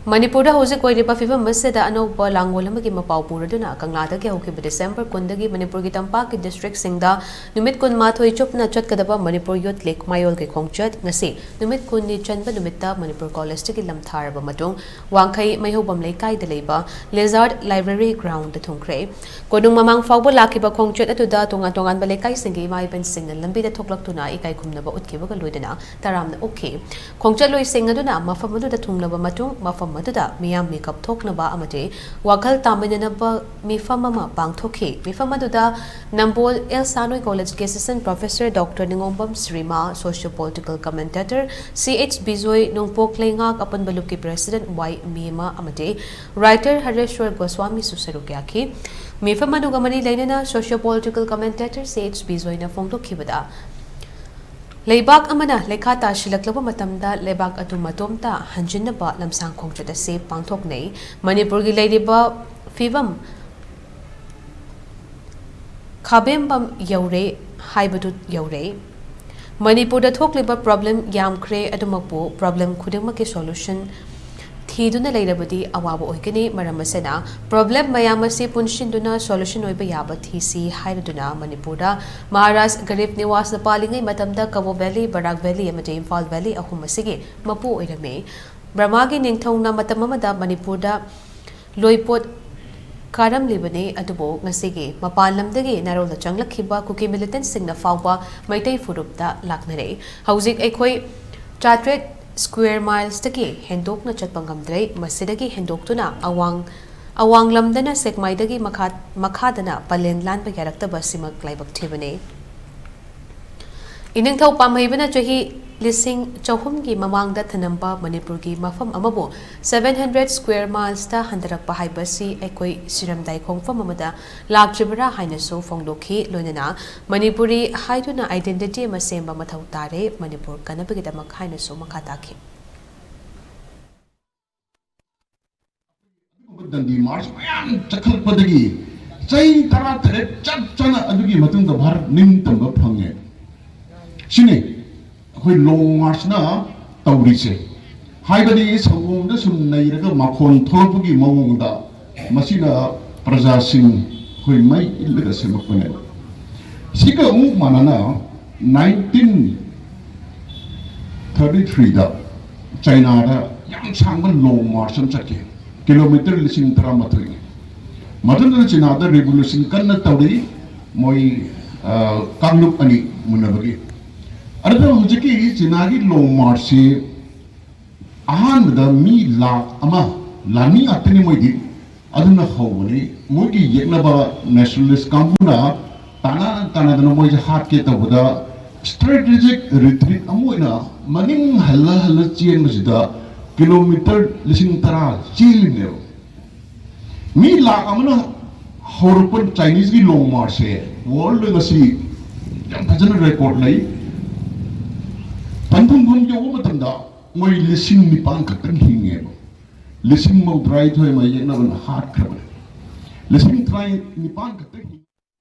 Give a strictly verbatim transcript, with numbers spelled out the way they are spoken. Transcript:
ꯃꯅꯤꯄꯨꯔꯗ ꯍꯧꯖꯤꯛ ꯑꯣꯏꯔꯤꯕ ꯐꯤꯕꯝ ꯑꯁꯤꯗ ꯑꯅꯧꯕ ꯂꯥꯡꯒꯣꯜ ꯑꯃꯒꯤ ꯃꯄꯥꯎ ꯄꯨꯔꯗꯨꯅ ꯀꯪꯂꯥꯗꯒꯤ ꯍꯧꯈꯤꯕ ꯗꯤꯁꯦꯝꯕꯔ ꯀꯨꯟꯗꯒꯤ ꯃꯅꯤꯄꯨꯔꯒꯤ ꯇꯝꯄꯥꯛꯀꯤ ꯗꯤꯁꯇ꯭ꯔꯤꯛꯁꯤꯡꯗ ꯅꯨꯃꯤꯠ ꯀꯨꯟꯃꯥꯊꯣꯏ ꯆꯨꯞꯅ ꯆꯠꯀꯗꯕ ꯃꯅꯤꯄꯨꯔ ꯌꯨꯠ ꯂꯤꯒ ꯃꯌꯣꯜꯒꯤ ꯈꯣꯡꯆꯠ ꯉꯁꯤ ꯅꯨꯃꯤꯠ ꯀꯨꯟꯅꯤ ꯆꯟꯕ ꯅꯨꯃꯤꯠꯇ ꯃꯅꯤꯄꯨꯔ ꯀꯣꯂꯦꯖꯇꯒꯤ ꯂꯝꯊꯥꯔꯕ ꯃꯇꯨꯡ ꯋꯥꯡꯈꯩ ꯃꯩꯍꯧꯕꯝ ꯂꯩꯀꯥꯏꯗ ꯂꯩꯕ ꯂꯤꯖꯥꯔꯗ ꯂꯥꯏꯕ꯭ꯔꯦꯔꯤ ꯒ꯭ꯔꯥꯎꯟꯗ ꯊꯨꯡꯈ꯭ꯔꯦ꯫ ꯀꯣꯅꯨꯡ ꯃꯃꯥꯡ ꯐꯥꯎꯕ ꯂꯥꯛꯈꯤꯕ ꯈꯣꯡꯆꯠ ꯑꯗꯨꯗ ꯇꯣꯉꯥꯟ ꯇꯣꯉꯥꯟꯕ ꯂꯩꯀꯥꯏꯁꯤꯡꯒꯤ ꯏꯃꯥ ꯏꯕꯦꯟꯁꯤꯡꯅ ꯂꯝꯕꯤꯗ ꯊꯣꯛꯂꯛꯇꯨꯅ ꯏꯀꯥꯏ ꯈꯨꯝꯅꯕ ꯎꯠꯈꯤꯕꯒ ꯂꯣꯏꯅꯅ ꯇꯔꯥꯝꯅ ꯑꯣꯛꯈꯤ꯫ ꯈꯣꯡꯆꯠꯂꯣꯏꯁꯤꯡ ꯑꯗꯨꯅ ꯃꯐꯝ ꯑꯗꯨꯗ ꯊꯨꯡꯂꯕ ꯃꯇꯨꯡ ꯃꯐꯝ ꯑꯗꯨꯗ ꯃꯤꯌꯥꯝ ꯃꯤꯀꯞ ꯊꯣꯛꯅꯕ ꯑꯃꯗꯤ ꯋꯥꯈꯜ ꯇꯥꯃꯤꯟꯅꯅꯕ ꯃꯤꯐꯝ ꯑꯃ ꯄꯥꯡꯊꯣꯛꯈꯤ꯫ ꯃꯤꯐꯝ ꯑꯗꯨꯗ ꯅꯝꯕꯣꯜ ꯑꯦꯜ ꯁꯥꯅꯣꯏ ꯀꯣꯂꯦꯖꯀꯤ assistant professor doctor Ningombam Sreema, socio political commentator C H Bijoy, Nongpok ꯂꯩꯉꯥꯛ ꯑꯄꯨꯟꯕ ꯂꯨꯞꯀꯤ ꯄ꯭ꯔꯦꯁꯤꯗꯦꯟꯠ ꯋꯥꯏ ꯃꯦꯃ ꯑꯃꯗꯤ ꯔꯥꯏꯇꯔ ꯍꯔꯦꯁ꯭ꯋꯔ ꯒꯣꯁ꯭ꯋꯥꯃꯤꯁꯨ ꯁꯔꯨꯛ ꯌꯥꯈꯤ꯫ ꯃꯤꯐꯝ ꯑꯗꯨꯒ ꯃꯔꯤ ꯂꯩꯅꯅ socio political commentator C H ꯕꯤꯖꯣꯏꯅ ꯐꯣꯡꯗꯣꯛꯈꯤꯕꯗ, ꯂꯩꯕꯥꯛ ꯑꯃꯅ ꯂꯩꯈꯥ ꯇꯥꯁꯤꯜꯂꯛꯂꯕ ꯃꯇꯝꯗ ꯂꯩꯕꯥꯛ ꯑꯗꯨ ꯃꯇꯣꯝꯇ ꯍꯟꯖꯤꯟꯅꯕ ꯂꯝꯁꯥꯡ ꯈꯣꯡꯆꯠ ꯑꯁꯤ ꯄꯥꯡꯊꯣꯛꯅꯩ꯫ ꯃꯅꯤꯄꯨꯔꯒꯤ ꯂꯩꯔꯤꯕ ꯐꯤꯕꯝ ꯈꯥꯕꯦꯝꯕꯝ ꯌꯧꯔꯦ ꯍꯥꯏꯕꯗꯨ ꯌꯧꯔꯦ꯫ ꯃꯅꯤꯄꯨꯔꯗ ꯊꯣꯛꯂꯤꯕ ꯄ꯭ꯔꯣꯕ꯭ꯂꯦꯝ ꯌꯥꯝꯈ꯭ꯔꯦ, ꯑꯗꯨꯃꯛꯄꯨ ꯄ꯭ꯔꯣꯕ꯭ꯂꯦꯝ ꯈꯨꯗꯤꯡꯃꯛꯀꯤ ꯁꯣꯂꯨꯁꯟ ꯊꯤꯗꯨꯅ ꯂꯩꯔꯕꯗꯤ ꯑꯋꯥꯕ ꯑꯣꯏꯒꯅꯤ꯫ ꯃꯔꯝ ꯑꯁꯤꯅ ꯄ꯭ꯔꯣꯕ꯭ꯂꯦꯝ ꯃꯌꯥꯝ ꯑꯁꯤ ꯄꯨꯟꯁꯤꯟꯗꯨꯅ ꯁꯣꯂꯨꯁꯟ ꯑꯣꯏꯕ ꯌꯥꯕ ꯊꯤꯁꯤ ꯍꯥꯏꯔꯗꯨꯅ ꯃꯅꯤꯄꯨꯔꯗ ꯃꯍꯥꯔꯥꯖ ꯒꯔꯤꯕ ꯅꯤꯋꯥꯖꯅ ꯄꯥꯜꯂꯤꯉꯩ ꯃꯇꯝꯗ ꯀꯕꯣ ꯚꯦꯂꯤ, ꯕꯔꯥꯛ ꯚꯦꯂꯤ ꯑꯃꯗꯤ ꯏꯝꯐꯥꯜ ꯚꯦꯂꯤ ꯑꯍꯨꯝ ꯑꯁꯤꯒꯤ ꯃꯄꯨ ꯑꯣꯏꯔꯝꯃꯤ꯫ ꯕ꯭ꯔꯍꯃꯥꯒꯤ ꯅꯤꯡꯊꯧꯅ ꯃꯇꯝ ꯑꯃꯗ ꯃꯅꯤꯄꯨꯔꯗ ꯂꯣꯏꯄꯣꯠ ꯀꯥꯔꯝꯂꯤꯕꯅꯤ, ꯑꯗꯨꯕꯨ ꯉꯁꯤꯒꯤ ꯃꯄꯥꯟ ꯂꯝꯗꯒꯤ ꯅꯥꯔꯣꯜꯗ ꯆꯪꯂꯛꯈꯤꯕ ꯀꯨꯀꯤ ꯃꯤꯂꯤꯇꯦꯟꯠꯁꯤꯡꯅ ꯐꯥꯎꯕ ꯃꯩꯇꯩ ꯐꯨꯔꯨꯞꯇ ꯂꯥꯛꯅꯔꯦ꯫ ꯍꯧꯖꯤꯛ ꯑꯩꯈꯣꯏ ꯆꯥꯇ꯭ꯔꯦꯠ ꯁ꯭ꯀ꯭ꯋꯦꯔ ꯃꯥꯏꯜꯁꯇꯒꯤ ꯍꯦꯟꯗꯣꯛꯅ ꯆꯠꯄ ꯉꯝꯗ꯭ꯔꯦ꯫ ꯃꯁꯤꯗꯒꯤ ꯍꯦꯟꯗꯣꯛꯇꯨꯅ ꯑꯋꯥꯡ, ꯑꯋꯥꯡꯂꯝꯗꯅ ꯁꯦꯛꯃꯥꯏꯗꯒꯤ ꯃꯈꯥ, ꯃꯈꯥꯗꯅ ꯄꯂꯦꯟ ꯂꯥꯟꯕ ꯌꯥꯔꯛꯇꯕ ꯑꯁꯤꯃꯛ ꯂꯥꯏꯕꯛ ꯊꯤꯕꯅꯤ꯫ ꯏꯅꯤꯡꯊꯧ ꯄꯥꯝꯍꯩꯕꯅ ꯆꯍꯤ ꯂꯤꯁꯤꯡ ꯆꯍꯨꯝꯒꯤ ꯃꯃꯥꯡꯗ ꯊꯅꯝꯕ ꯃꯅꯤꯄꯨꯔꯒꯤ ꯃꯐꯝ ꯑꯃꯕꯨ seven hundred square milesꯇ ꯍꯟꯊꯔꯛꯄ ꯍꯥꯏꯕꯁꯤ ꯑꯩꯈꯣꯏ ꯁꯤꯔꯝꯗꯥꯏ ꯈꯣꯡꯐꯝ ꯑꯃꯗ ꯂꯥꯛꯇ꯭ꯔꯤꯕꯔꯥ ꯍꯥꯏꯅꯁꯨ ꯐꯣꯡꯗꯣꯛꯈꯤ꯫ ꯂꯣꯏꯅꯅ ꯃꯅꯤꯄꯨꯔꯤ ꯍꯥꯏꯗꯨꯅ identity ꯑꯃ ꯁꯦꯝꯕ ꯃꯊꯧ ꯇꯥꯔꯦ, ꯃꯅꯤꯄꯨꯔ ꯀꯟꯅꯕꯒꯤꯗꯃꯛ ꯍꯥꯏꯅꯁꯨ ꯃꯈꯥ ꯇꯥꯈꯤ꯫ ꯗꯟꯗꯤ ꯃꯥꯔꯆ ꯃꯌꯥꯝ ꯆꯠꯈꯠꯂꯛꯄꯗꯒꯤ ꯆꯍꯤ ꯇꯔꯥ ꯇꯔꯦꯠ ꯆꯞ ꯆꯥꯅ ꯑꯗꯨꯒꯤ ꯃꯇꯨꯡꯗ ꯚꯥꯔꯠ ꯅꯤꯡꯇꯝꯕ ꯐꯪꯉꯦ꯫ ꯁꯤꯅꯤ ꯑꯩꯈꯣꯏ ꯂꯣꯡ ꯃꯥꯔꯆꯅ ꯇꯧꯔꯤꯁꯦ꯫ ꯍꯥꯏꯕꯗꯤ ꯁꯪꯒꯣꯝꯗ ꯁꯨꯝ ꯅꯩꯔꯒ ꯃꯈꯣꯟ ꯊꯣꯛꯂꯛꯄꯒꯤ ꯃꯑꯣꯡꯗ ꯃꯁꯤꯅ ꯄ꯭ꯔꯖꯥꯁꯤꯡ ꯑꯩꯈꯣꯏ ꯃꯩ ꯏꯜꯂꯒ ꯁꯦꯝꯃꯛꯄꯅꯦꯕ꯫ ꯁꯤꯒ ꯑꯃꯨꯛ ꯃꯥꯟꯅꯅ ꯅꯥꯏꯟꯇꯤꯟ ꯊꯥꯔꯇꯤ ꯊ꯭ꯔꯤꯗ ꯆꯥꯏꯅꯥꯗ ꯌꯥꯝ ꯁꯥꯡꯕ ꯂꯣꯡ ꯃꯥꯔꯆ ꯑꯃ ꯆꯠꯈꯤ, ꯀꯤꯂꯣꯃꯤꯇꯔ ꯂꯤꯁꯤꯡ ꯇꯔꯥꯃꯥꯊꯣꯏꯅꯤ꯫ ꯃꯇꯝꯗꯨꯗ ꯆꯤꯅꯥꯗ ꯔꯤꯚꯣꯂꯨꯁꯟ ꯀꯟꯅ ꯇꯧꯔꯤ, ꯃꯣꯏ ꯀꯥꯡꯂꯨꯞ ꯑꯅꯤ ꯃꯨꯟꯅꯕꯒꯤ꯫ ꯑꯗꯨꯗ ꯍꯧꯖꯤꯛꯀꯤ ꯆꯤꯅꯥꯒꯤ ꯂꯣꯡ ꯃꯥꯔꯆꯁꯤ ꯑꯍꯥꯟꯕꯗ ꯃꯤ ꯂꯥꯛ ꯑꯃ, ꯂꯥꯟꯃꯤ ꯉꯥꯛꯇꯅꯤ ꯃꯣꯏꯗꯤ, ꯑꯗꯨꯅ ꯍꯧꯕꯅꯤ꯫ ꯃꯣꯏꯒꯤ ꯌꯦꯛꯅꯕ ꯅꯦꯁꯅꯦꯂꯤꯁ ꯀꯥꯡꯕꯨꯅ ꯇꯥꯟꯅ ꯇꯥꯟꯅꯗꯅ ꯃꯣꯏꯁꯦ ꯍꯥꯠꯀꯦ ꯇꯧꯕꯗ ꯁ꯭ꯇ꯭ꯔꯦꯇꯦꯖꯤꯛ ꯔꯤꯇ꯭ꯔꯤꯠ ꯑꯃ ꯑꯣꯏꯅ ꯃꯅꯤꯡ ꯍꯜꯂ ꯍꯜꯂ ꯆꯦꯟꯕꯁꯤꯗ ꯀꯤꯂꯣꯃꯤꯇꯔ ꯂꯤꯁꯤꯡ ꯇꯔꯥ ꯆꯦꯜꯂꯤꯅꯦꯕ꯫ ꯃꯤ ꯂꯥꯛ ꯑꯃꯅ ꯍꯧꯔꯛꯄ ꯆꯥꯏꯅꯤꯁꯀꯤ ꯂꯣꯡ ꯃꯥꯔꯆꯁꯦ ꯋꯥꯔꯜꯗ ꯉꯁꯤ ꯌꯥꯝ ꯐꯖꯅ ꯔꯦꯀꯣꯔꯗ ꯂꯩ꯫ ꯄꯟꯊꯨꯡꯐꯝ ꯌꯧꯕ ꯃꯇꯝꯗ ꯃꯣꯏ ꯂꯤꯁꯤꯡ ꯅꯤꯄꯥꯟ ꯈꯛꯇꯪ ꯍꯤꯡꯉꯦꯕ꯫ ꯂꯤꯁꯤꯡ ꯃꯧꯗ꯭ꯔꯥꯅꯤꯊꯣꯏ ꯃꯥꯌꯦꯛꯅꯕꯅ ꯍꯥꯠꯈ꯭ꯔꯕꯅꯦ꯫ ꯂꯤꯁꯤꯡ ꯇꯔꯥꯅꯤꯄꯥꯟ ꯈꯛꯇꯪ ꯍꯤꯡ